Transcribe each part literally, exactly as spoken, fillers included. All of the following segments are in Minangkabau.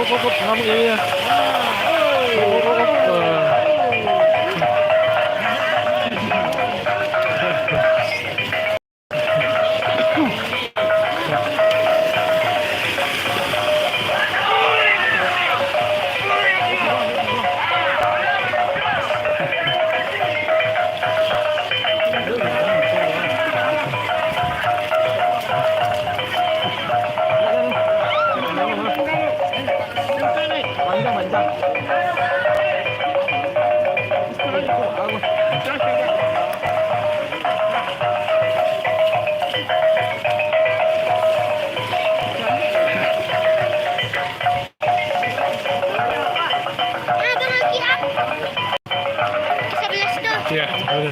Kok, kok, ngamuk ya, ya. Kok, kok, kok. Iya, betul.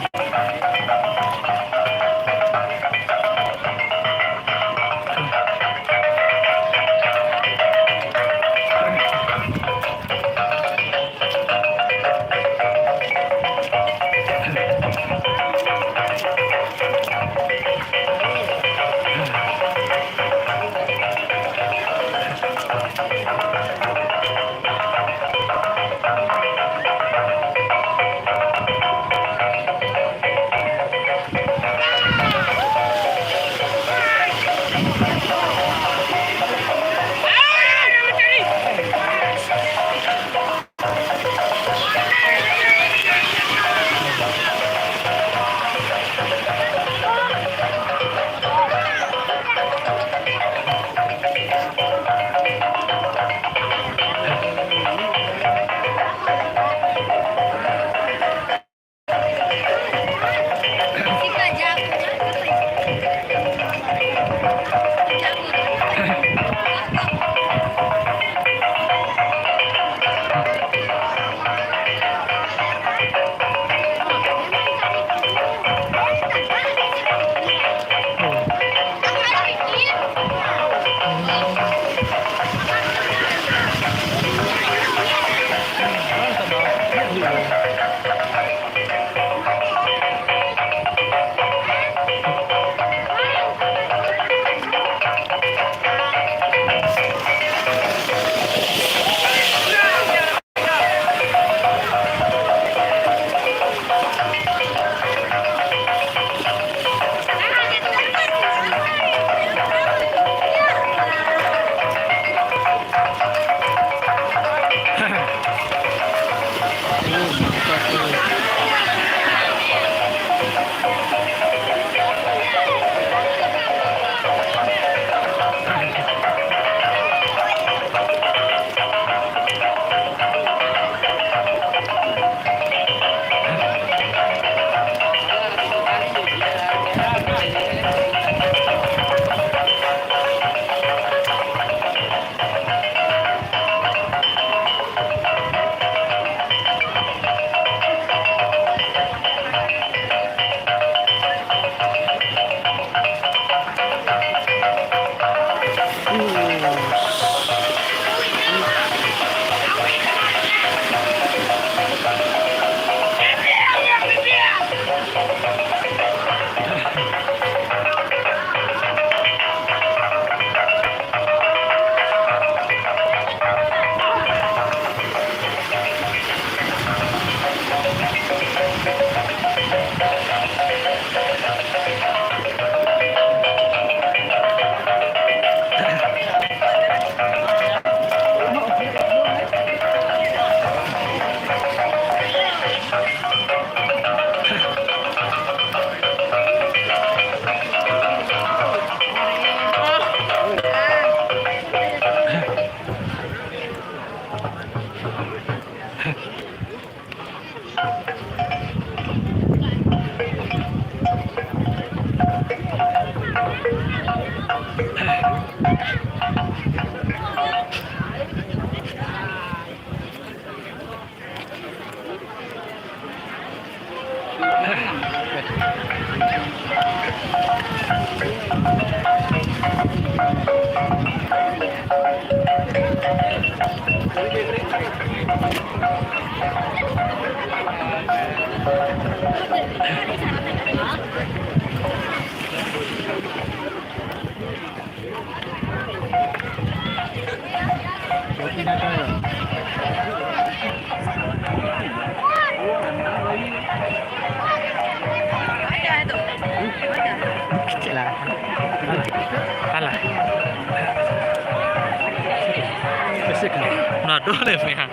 Nah, tu deh, ya.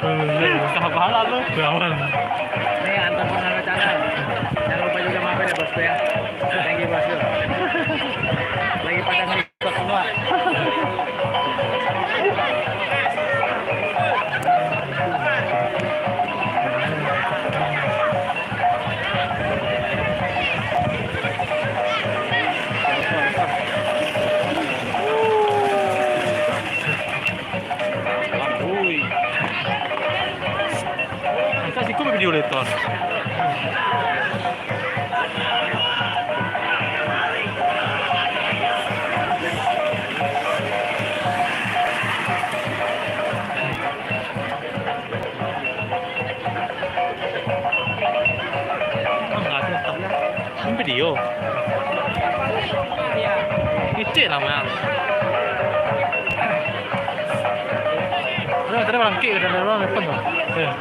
Sabar lah lu. Sabar. Nih, antar pengaruh channel. Jangan lupa juga mampir ya, bosku, ya. Thank you, bosku. Lagi pada nge-, semua. Ui. Angkat siku video letor. Angkat letor. Ini video. Kecil lah, Mang. Ada, ada barangkik, ada, ada orang lepas tu. Eh.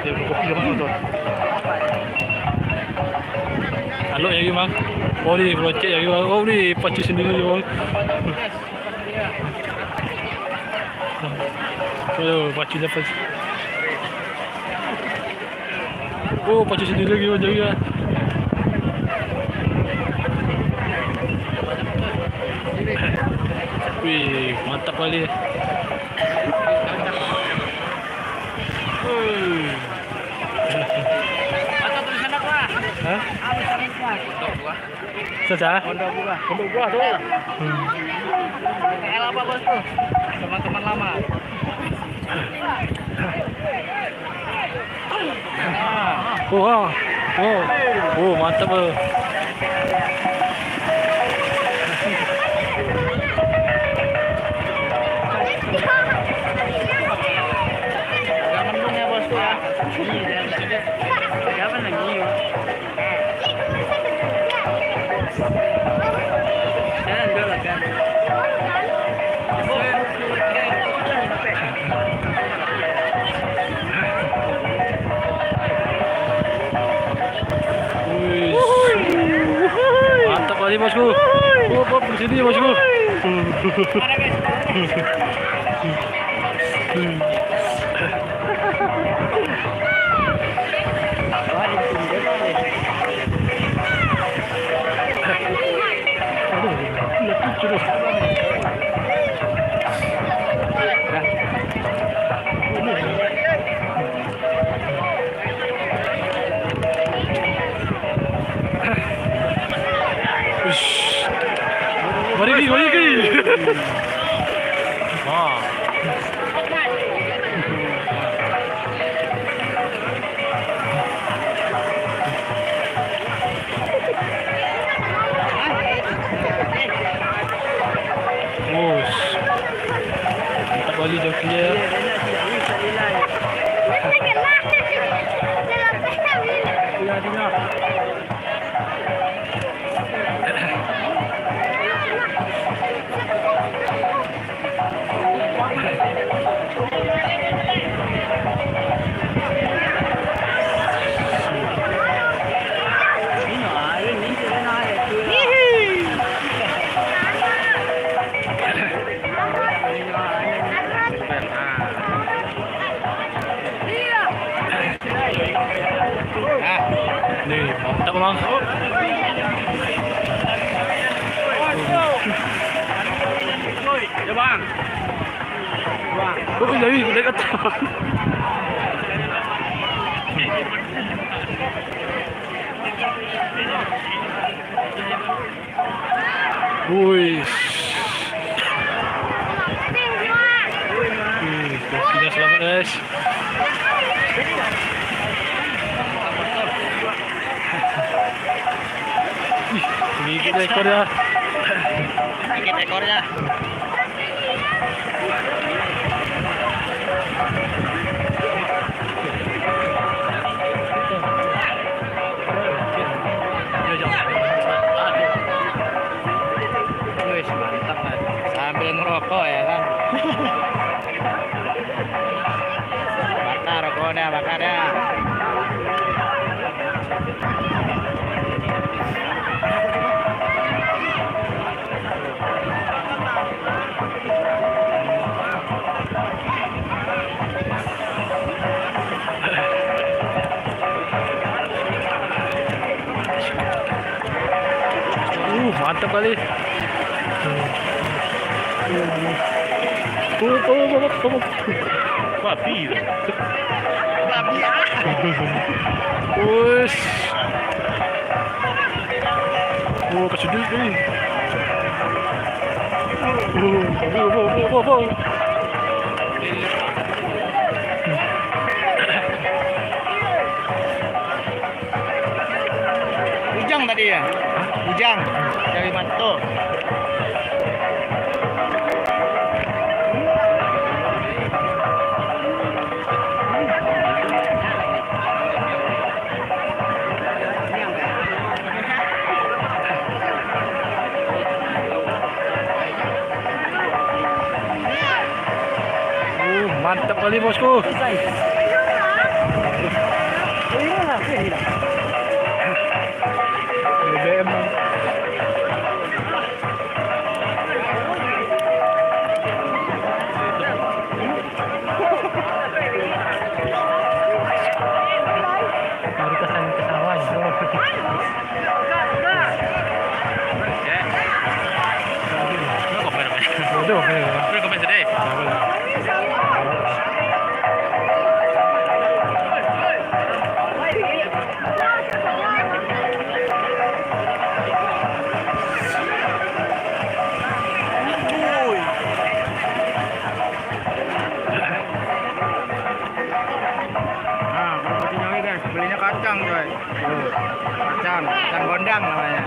Dia berkopi apa tu? Alok lagi, Mang. Oh, ni berocek lagi, Mang. Oh, ni pacu sendiri, Mang. Oh, pacu dapat. Oh, pacu sendiri lagi, Mang, jaga. Wih, mantap kali. Hah? Saja? Pondok Buah. Pondok Buah tu. Hmm. Kayak apa, bos, tu? Teman-teman lama. Wah. Oh. Oh, mantap, bro. Agak mendung ya, bos, tu, ya. Iya, jangan. Jangan lagi. Wih. Mantap kali, bosku. Wah, wah, di sini, bosku. Ush. Mari, mari, mari. Wah. Bos. Mantap kali joki, ya. Ni, mantap, Mang. Ya, Bang. Oh, dari, dari atas. Wih. Wih, sudah selamat, guys. Ih, gigit ekornya. Gigit ekornya. Wih, mantap, kan? Sampai Ngerokok, ya kan? Bakar rokok dah, bakar dah. Uh, mantap kali. Uh, uh, uh, uh, uh. Babi tu. Babi ah. Uish. Oh, kasudik ni. Oh, oh, oh, oh, oh. Ujang tadi ya? Ujang dari Manto. Uh, mantap kali, bosku. B B M. Baru kesan ke sawah, bro. Bodoh, ya. Nah, kalau kucing nyawai, guys, belinya kacang, coy. Tuh, kacang, kacang gondang namanya.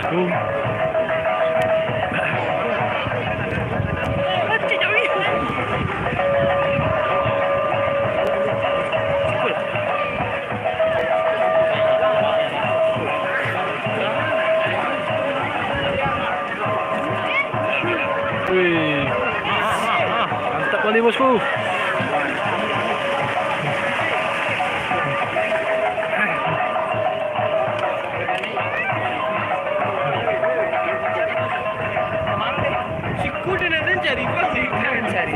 Tuh. Wih. Mantap kali, bosku. Siku dia nak cari, bang. Cari.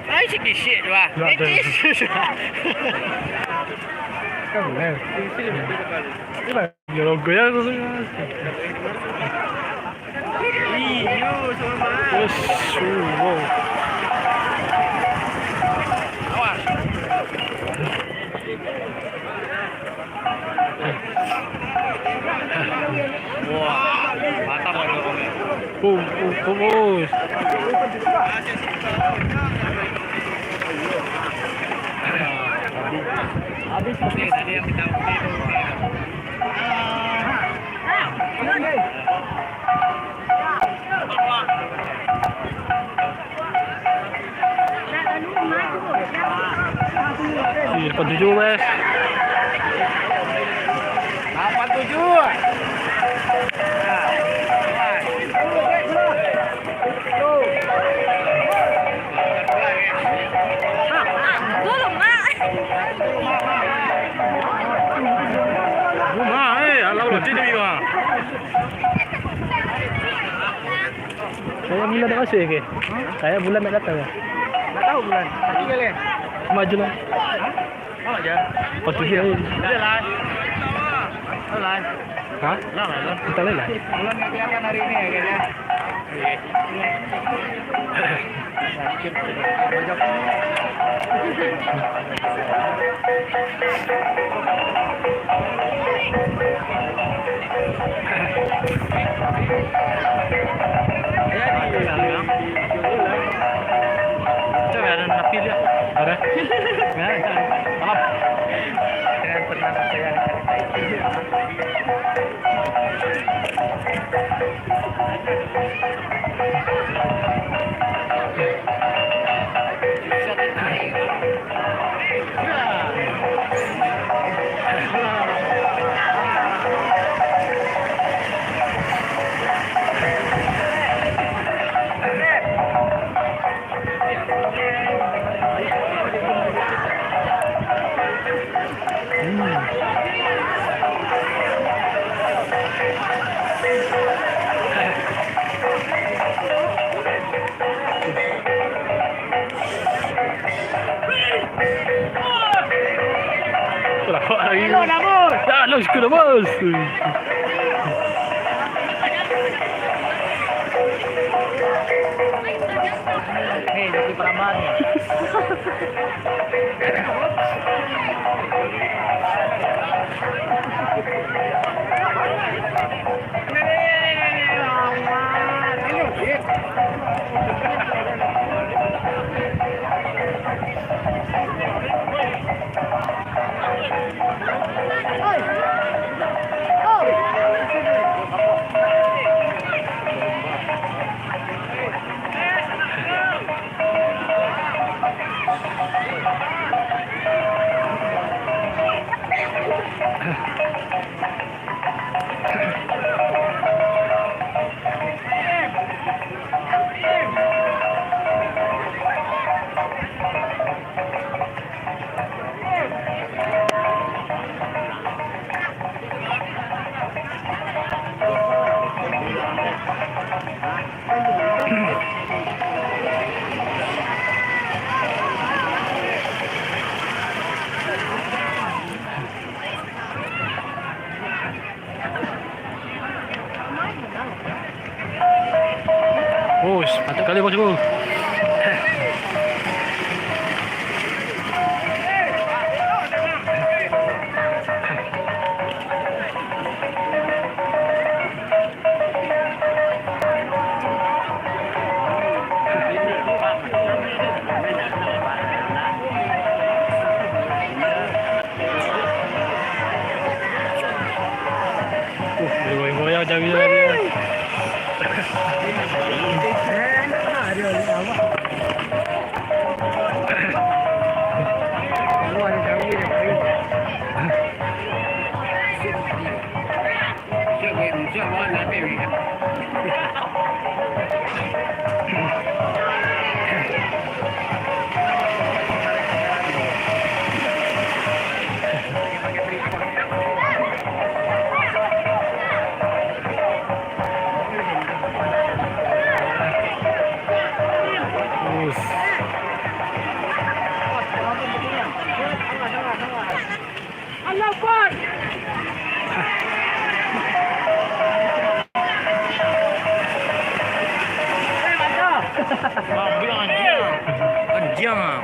Ai, sikisik tu, ah. Nak ada. Sikisik. Kan boleh. Itulah, dia logo ya tu. Iyo, sama. Terus, uh, wow. Awas. Wah, mantap lah dorongnya. Oh, oh, oh, oh. Habis. Oke, tadi yang kita beli. Ih, lapan tujuh, Mas. Lapan tujuh. Rumah, eh, alau lah, sini, Bang. Kayak bulan nak masuk ya, ke? Kayak bulan nak datang ya? Nggak tahu bulan. Tapi boleh. Maju lah. Hah? Mau aja. Pas tujuh hari. Udah lah. Udah lah. Hah? Udah lah, udah. Kita lihat lah. Bulan nggak kelihatan hari ini ya, kayaknya. Iya. Coba ada napi dia. Ada. Nah, maaf. Dengan tenang. Lawak lagi. Elok dah, Bos. Dah, elok sikit dah, Bos. Hei, jadi perambahan ni. Bos, mantap kali, Bos, Bos. Uh, goyang-goyang jari tadi. Anjiang.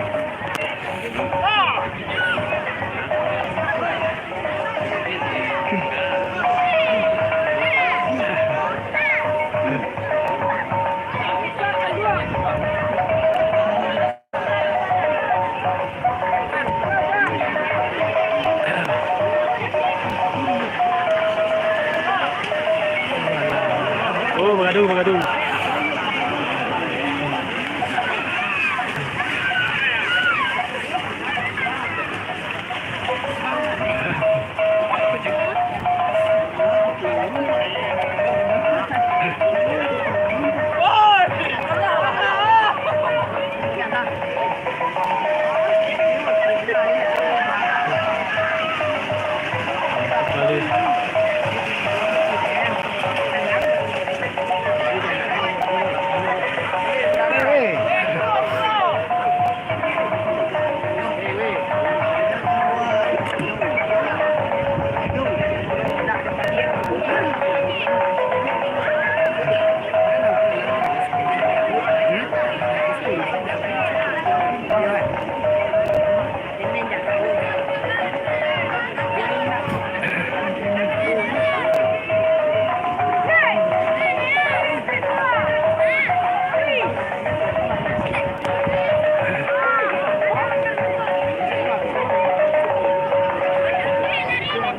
Oh, bagadu, bagadu.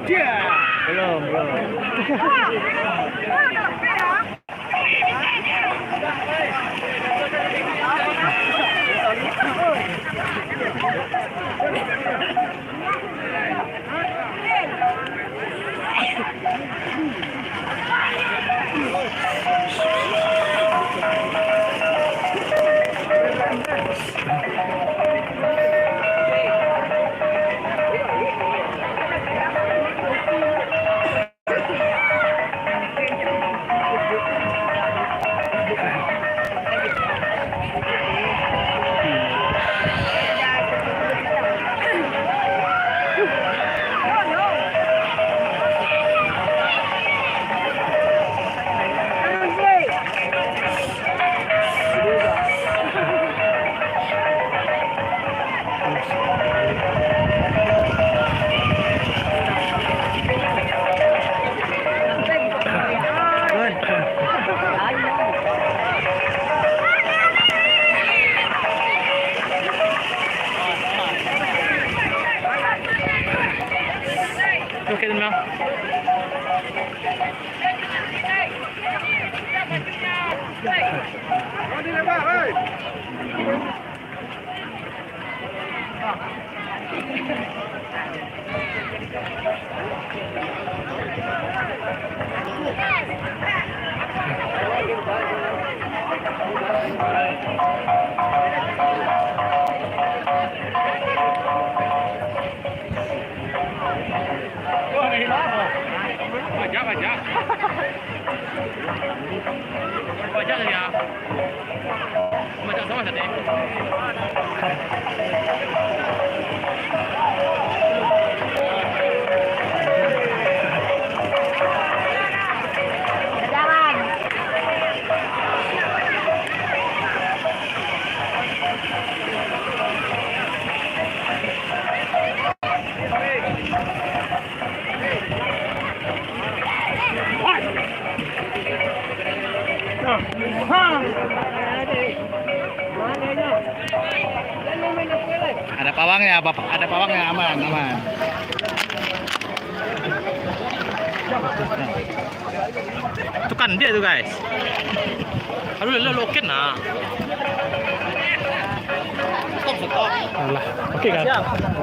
Belum, belum. Oke, tenang. Bajak, bajak. Bajak tadi, ah. Bajak sama tadi. Ada pawangnya, apa? Ada pawangnya, aman, aman. Itu kan dia tu, guys. Aduh, lo loket nah. Stop, stop. Alah, oke kan? Siap. Wah,